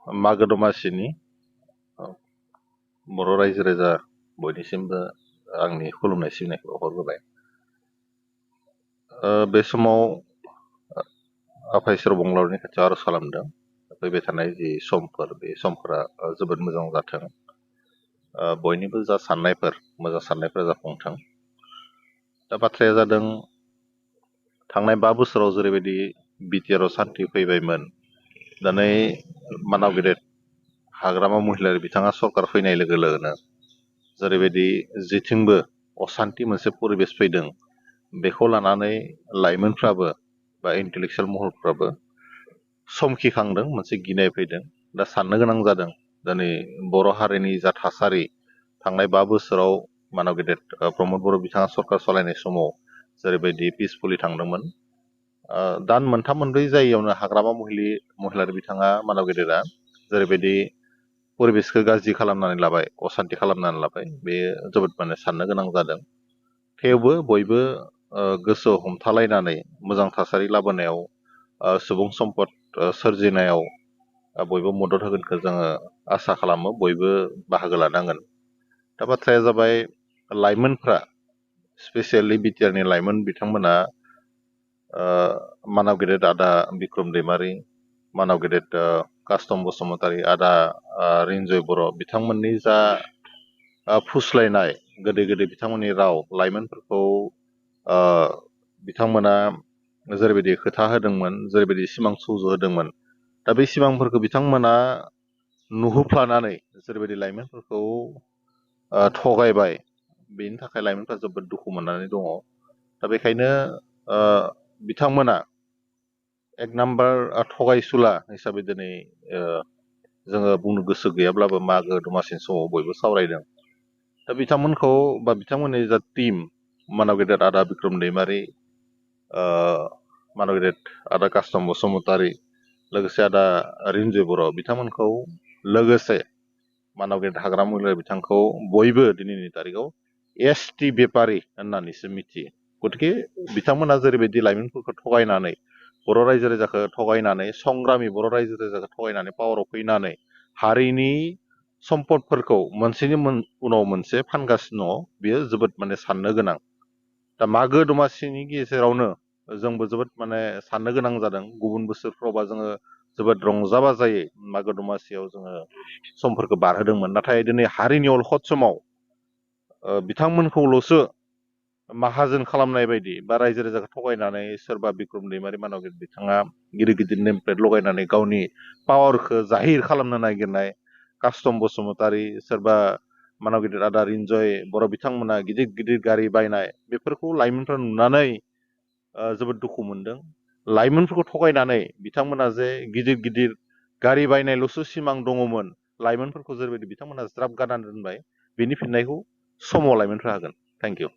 मागो दमासिनि बर' रायजो राजा बयनिसिमबो आंनि खुलुमनाय सिबिनायखौ हरग्रोबाय। बे समाव आफा इसोर अबंलावरिनि खाथियाव आर'ज खालामदों फैबाय थानाय जि समफोर बे समफोरा जोबोद मोजां जाथों। बयनिबो जा साननायफोर मोजां साननायफोरा जाफुंथों। दा बाथ्राया जादों थांनाय 5 बोसोराव जेरैबायदि बिटिआरआव सान्थि फैबायमोन, दिनै मानाव गेदेर हाग्रामा महिलारि बिथाङा सरकार फैनाय लोगो लोगोनो जेरैबायदि जेथिंबो असान्थि मोनसे परिबेस फैदों, बेखौ लानानै लाइमोनफ्राबो बा इन्टेलेक्सुयेल महरफ्राबो समखिखांदों, मोनसे गिनाय फैदों। दा साननो गोनां जादों दिनै बर' हारिनि जा थासारि थांनाय 5 बोसोराव मानाव गेदेर प्रमद बर' बिथाङा सरकार सालायनाय समाव जेरैबायदि पिसफुलि थांदोंमोन, दान 3-4 जायैयावनो हाग्रामा महिलारि बिथाङा मानाव गेदेरा जेरैबायदि परिबेसखौ गाज्रि खालामनानै लाबाय, असान्थि खालामनानै लाबाय, बे जोबोद साननो गोनां जादों। थेवबो बयबो गोसो हमथालायनानै मोजां थासारि लाबोनायाव, सुबुं सम्पद सोरजिनायाव बयबो मदद होगोनखौ जोङो आसा खालामो, बयबो बाहागो लानांगोन। दा बाथ्राया जाबाय लाइमोनफ्रा, स्पेसियेलि बिटिआरनि लाइमोन बिथांमोना मानाव गेदेर आदा बिक्रम दैमारि, मानाव गेदेर कास्तम बसुमतारी, आदा रिन्जय बर' बिथांमोननि जा फुस्लायनाय गोदै गोदै बिथांमोननि राव, लाइमोनफोरखौ बिथांमोना जेरैबायदि खोथा होदोंमोन, जेरैबायदि सिमां सुजुहोदोंमोन, दा बे सिमांफोरखौ बिथांमोना नुहुफ्लानानै जेरैबायदि लाइमोनफोरखौ थगायबाय, बेनि थाखाय लाइमोनफ्रा जोबोद दुखु मोननानै दङ। दा बेखायनो बिथांमोना एक नाम्बार थगायसुला हिसाबै दिनै जोङो बुंनो गोसो गैयाब्लाबो मागो दमासिनि समाव बयबो सावरायदों। दा बिथांमोनखौ बा बिथांमोननि जा टीम, मानाव गेदेर आदा बिक्रम दैमारि, मानाव गेदेर आदा कास्तम बसुमतारी, लोगोसे आदा रिन्जय बर', बिथांमोनखौ लोगोसे मानाव गेदेर हाग्रामा महिलारि बिथांखौ बयबो दिनैनि तारिखआव एसटि बेपारि होननानैसो मिथियो। गतिके बिथांमोना जेरैबायदि लाइमोनफोरखौ थगायनानै, बर' रायजो राजाखौ थगायनानै, संग्रामि बर' रायजो राजाखौ थगायनानै पावाराव फैनानै हारिनि सम्पदफोरखौ मोनसेनि उनाव मोनसे फानगासिनो दङ, बेयो जोबोद साननो गोनां। दा मागो दमासिनि गेजेरावनो जोंबो जोबोद साननो गोनां जादों। गुबुन बोसोरफ्रावबा जोङो जोबोद रंजा बाजायै मागो दमासियाव जोङो समफोरखौ बारहोदोंमोन, नाथाय दिनै हारिनि अलखद समाव बिथांमोनखौल'सो माहाजोन खालामनाय बायदि बा रायजो राजाखौ थगायनानै सोरबा बिक्रम दैमारि मानाव गेदेर बिथाङा गिदिर गिदिर नेम प्लेट लगायनानै गावनि पावारखौ जाहिर खालामनो नागिरनाय, कास्तम बसुमतारी, सोरबा मानाव गेदेर आदा रिन्जय बर' बिथांमोना गिदिर गिदिर गारि बायनाय, बेफोरखौ लाइमोनफ्रा नुनानै जोबोद दुखु मोनदों। लाइमोनफोरखौ थगायनानै बिथांमोना जे गिदिर गिदिर गारि बायनायल'सो सिमां दङमोन, लाइमोनफोरखौ जेरैबायदि बिथांमोना ज्राब गारनानै दोनबाय, बेनि फिननायखौ समाव लाइमोनफ्रा होगोन। Thank you.